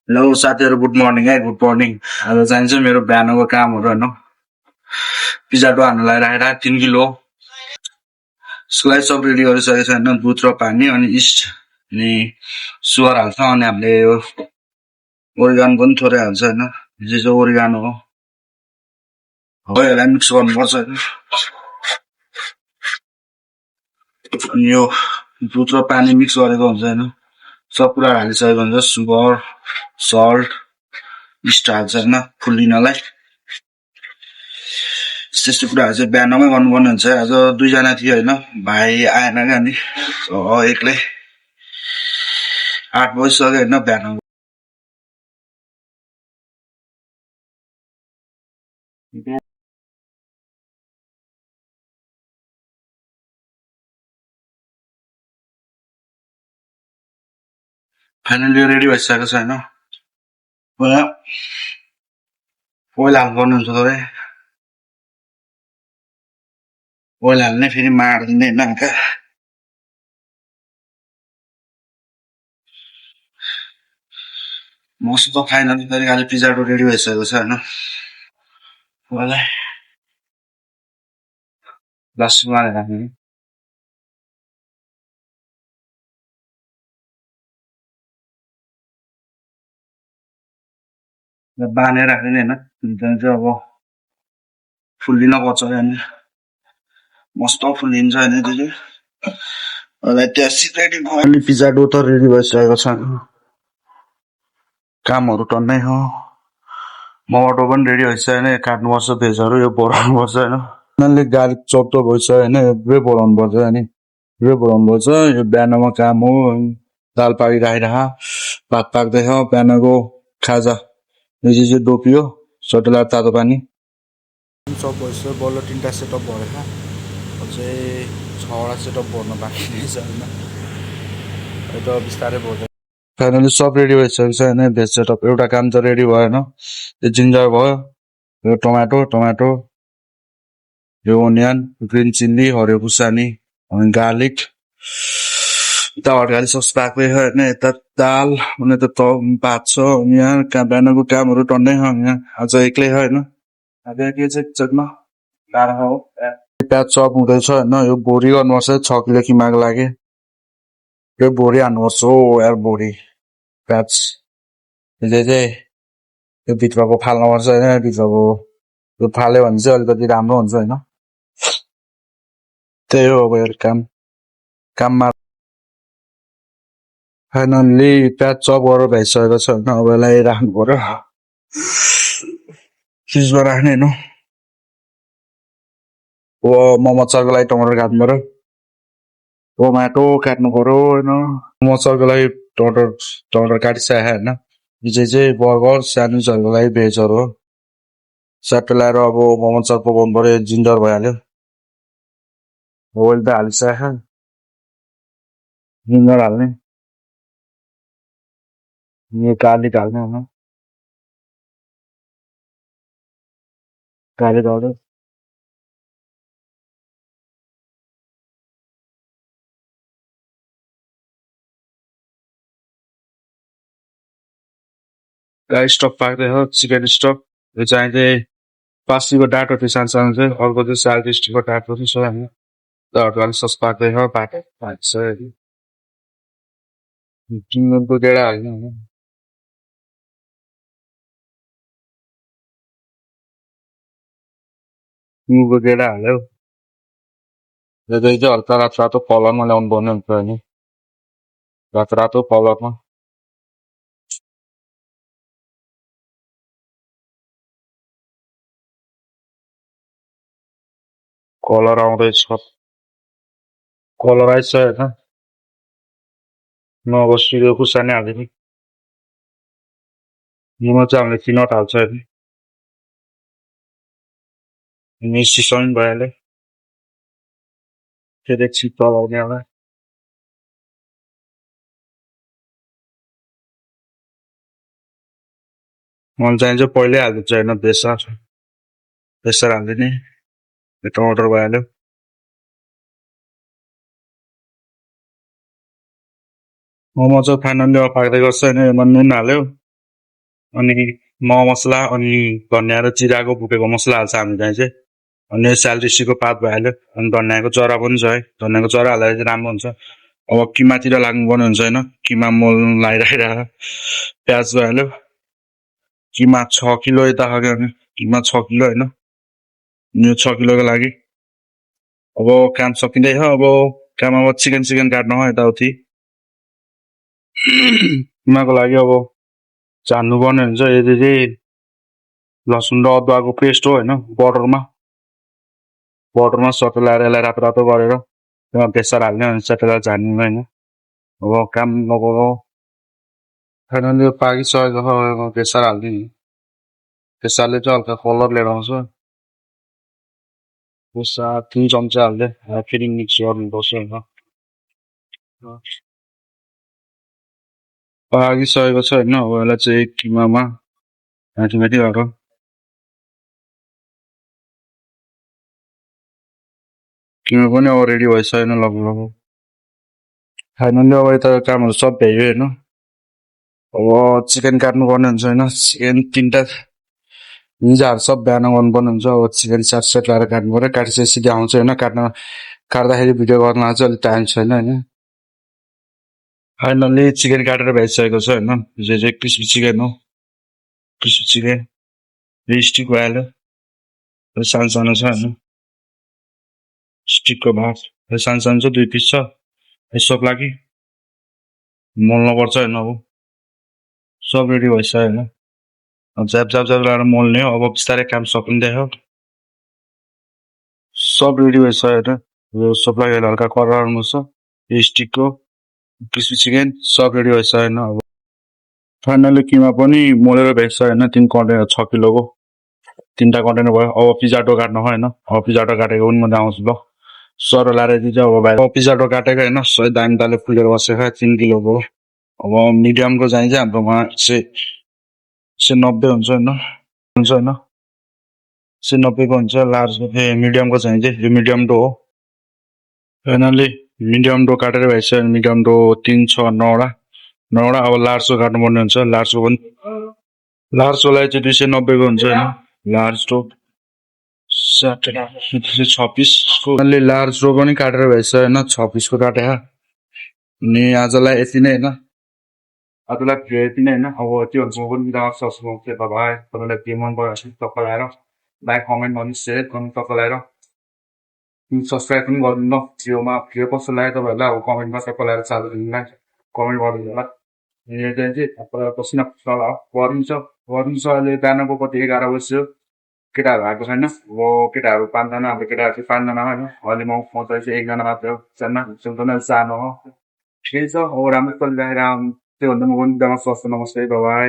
Hello साथीहरू, good morning है, good morning. आज चाहिन्छ मेरो बिहानको कामहरू होइन। पिज्जा डो हाल्नु लागि राखेर 3 किलो स्लाइस अफ रेडी गरिसकेको छ होइन। दुध र पानी अनि इस्ट अनि सुगर हाल्छ अनि हामीले यो ओरिगानो पनि थोरै हाल्छ होइन। यो चाहिँ ओरिगानो हो। हो यसलाई मिक्स गर्नुपर्छ होइन। अनि यो दुध र पानी मिक्स गरेको हुन्छ होइन। सब कुरा हालिसकेको हुन्छ, सुगर, सल्ट, इस्ट हाल्छ होइन फुल्लिनलाई। त्यस्तो कुराहरू चाहिँ बिहानमै गर्नुपर्ने हुन्छ। आज 2 जना थियो होइन, भाइ आएन क्या, अनि एक्लै 8 बजिसक्यो होइन बिहान। फाइनली रेडी भइसकेको छ होइन। ओइल हाल्नुपर्ने हुन्छ थोरै। ओइल हाल्ने, फेरि माडिदिने होइन हल्का। मस्त फाइनली तरिकाले पिज्जा डो रेडी भइसकेको छ होइन। ओइललाई प्लास्टिकमा हालेर राख्ने, बाँधेर राख्दिने होइन। त्यहाँदेखि चाहिँ अब फुल्लिन पर्छ होइन, मस्त फुल्लिन्छ होइन त्यो चाहिँ। रेडी पिज्जा डो त रेडी भइसकेको छ। कामहरू टन्नै हो। मोमोटो पनि रेडी भइसक्यो होइन। काट्नुपर्छ भेजहरू, यो बोलाउनुपर्छ होइन। उनीहरूले गार्लिक चप त भइसक्यो होइन, यो बोलाउनुपर्छ अनि यो बोलाउनुपर्छ। यो बिहानमा काम हो। दाल पाकिराखेर भात पाक्दैछ, बिहानको खाजा। यो चाहिँ डोपियो सटेला तातो पानी चप भइसक्यो। बल्ल 3टा सेटअप भएछ, अझै 6वटा सेटअप भर्न बाँकी नै छ होइन। यो त बिस्तारै भर्दै फाइनली सब रेडी भइसकेको छ होइन। भेज सेटअप एउटा काम त रेडी भयो होइन। यो जिन्जर भयो, यो टमाटो, यो ओनियन, ग्रिन चिल्ली, हरियो खुर्सानी अनि गार्लिक। यता हड्काली सस पाक्दैछ होइन। यता दाल अनि यता भात छ। यहाँ बिहानको कामहरू टन्नै छ यहाँ। आज एक्लै छ होइन। अब के चाहिँ किचनमा हो प्याज चप हुँदैछ होइन। यो भोरी गर्नुपर्छ 6 किलो किमाको लागि। यो भोरी हान्नुपर्छ हो यार, भोरी प्याज। यो चाहिँ यो भित्रको फाल्नुपर्छ होइन। भित्रको यो फाल्यो भने चाहिँ अलिकति राम्रो हुन्छ होइन। त्यही हो अब यार, काममा फाइनल्ली प्याज चप गरेर भइसकेको छ होइन। अब यसलाई राख्नु पर्यो फ्रिजमा राख्ने होइन। मोमो अचारको लागि टमाटर काट्नु पर्यो, टमाटो काट्नु पर्यो होइन। मोमो अचारको लागि टमाटर काटिसकेको होइन। यो चाहिँ बर्गर स्यान्डविचहरूको लागि भेजहरू हो। स्याट्टै लगाएर अब मोमो अचार पकाउनु पर्यो। जिन्जर भइहाल्यो, ओइल त हालिसकेको, जिन्जर हाल्ने, यो गार्लिक हाल्ने होइन। गार्लिक हाल्यो, गाई स्टक पाक्दैछ, चिकन स्टक। यो चाहिँ पासीको डाँटो थियो सानो सानो चाहिँ, अर्को चाहिँ साल्टी स्टिकको डाँटो थियो सो होइन। हड्काली सस पाक्दैछ, भाग्छ टिङ्गनको गेडा हाल्ने होइन। टिङ्गको गेडा हाल्यो। यो चाहिँ हल्का रातो कलरमा ल्याउनु पर्ने हुन्छ होइन। रातो कलरमा कलर आउँदैछ, कलर आइछ होइन। नबसियो खुर्सानी हालिदिने। हिउँमा चाहिँ हामीले पिनट हाल्छ होइन। सिसमी भइहाल्यो, फेरि एकछिन चलाउने होला। मलाई चाहिन्छ पहिल्यै हालिदिन्छ होइन। बेसार हालिदिने। टमाटर भइहाल्यो। मोमो चाहिँ फाइनल्ली पाक्दै गर्छ होइन। नुन हाल्यो, अनि मह मसला अनि धनियाँ र जिराको भुटेको मसला हाल्छ हामी चाहिँ अनि स्यालरिसीको पात भइहाल्यो अनि धनियाँको जरा पनि छ है धनियाँको जरा हाल्दा चाहिँ राम्रो हुन्छ अब किमातिर लाग्नुपर्ने हुन्छ होइन किमा मोल लगाइराखेर प्याज भइहाल्यो किमा 6 किलो यता खायो भने किमा 6 किलो होइन यो 6 किलोको लागि अब काम सकिँदैछ अब काम अब चिकन काट्नु हो यताउति किमाको लागि अब जान्नुपर्ने हुन्छ यदि चाहिँ लसुन र अदुवाको पेस्ट हो होइन बटरमा सट्ट लगाएर यसलाई रातो रातो गरेर त्यहाँ बेसार हाल्ने अनि सट्टलाई झान्ने होइन अब काम अब फाइनली पाकिसकेको छ बेसार हाल्ने बेसारले चाहिँ हल्का कलर लिएर आउँछ बेसार 3 चम्चा हाल्दै फेरि मिक्स गर्नुपर्छ होइन पाकिसकेको छ होइन अब यसलाई चाहिँ किमामा घाँटी गरेर किमा पनि अब रेडी भइसकेन लगभग फाइनली अब यता कामहरू सब भ्यायो होइन अब चिकन काट्नुपर्ने हुन्छ होइन चिकन 3टा हिजाहरू सब बिहान गर्नुपर्ने हुन्छ अब चिकन सेट लगाएर काट्नु पर्यो काटिसकेपछि आउँछ होइन काट्दाखेरि भिडियो गर्न चाहिँ अलिक टाइम छैन होइन फाइनली चिकन काटेर भइसकेको छ होइन यो चाहिँ क्रिस्पी चिकन हो क्रिस्पी चिकन स्टिक भइहाल्यो सानो सानो छ होइन स्टिकको भाग सानो सानो छ 2 पिस छ यसोको लागि मोल्नुपर्छ होइन अब सब रेडी भइसक्यो होइन जाप लगाएर मोल्ने हो अब बिस्तारै काम सकिँदै हो सब रेडी भइसक्यो होइन यो सबलाई हल्का कराउनु छ यो स्टिकको क्रिस्पी चिकन सब रेडी भइसक्यो होइन अब फाइनली किमा पनि मोलेर भइसक्यो होइन 3 कन्टेनर 6 किलोको 3टा कन्टेनर भयो अब पिज्जाटो काट्नु होइन अब पिज्जाटो काटेको पनि म आउँछु ल सर लाएर दिन्छ अब भाइ पिज्जाटो काटेको होइन सही दामी फुलेर बसेको 3 किलोको अब मिडियमको चाहिँ हाम्रोमा चाहिँ 90 हुन्छ होइन 90 को हुन्छ लार्ज मिडियमको चाहिँ यो मिडियम डो हो फाइनली मिडियम डो काटेर भइसक्यो मिडियम डो 3 6 9वटा अब लार्जको काट्नुपर्ने हुन्छ लार्जको लागि चाहिँ 290 को हुन्छ होइन लार्ज डो 6 पिसको लार्ज डो पनि काटेर भइसक्यो होइन 6 पिसको काटेको अनि आजलाई यति नै होइन आजलाई भिडियो यति नै होइन अब त्यो हुन्छ पनि बिदा सक्छु के तपाईँ तपाईँलाई के मन पऱ्यो तपाईँलाई लाइक कमेन्ट गर्नु सेयर गर्नु तपाईँलाई सब्सक्राइब पनि गरिदिनु ल भिडियो कस्तो लाग्यो तपाईँहरूलाई अब कमेन्टमा तपाईँलाई चालु दिनुलाई कमेन्ट गरिदिनु होला यो चाहिँ तपाईँलाई पसिना गरिन्छ अहिले बिहानको कति 11 बज्यो केटाहरू आएको छैन अब केटाहरू 5 जना हाम्रो केटाहरू चाहिँ 5 जना होइन अहिले म चाहिँ 1 जना मात्र सानो हो ठिकै छ अब राम्रो चलिरहेर त्योभन्दा म पनि स्वस्थ नमस्ते बाई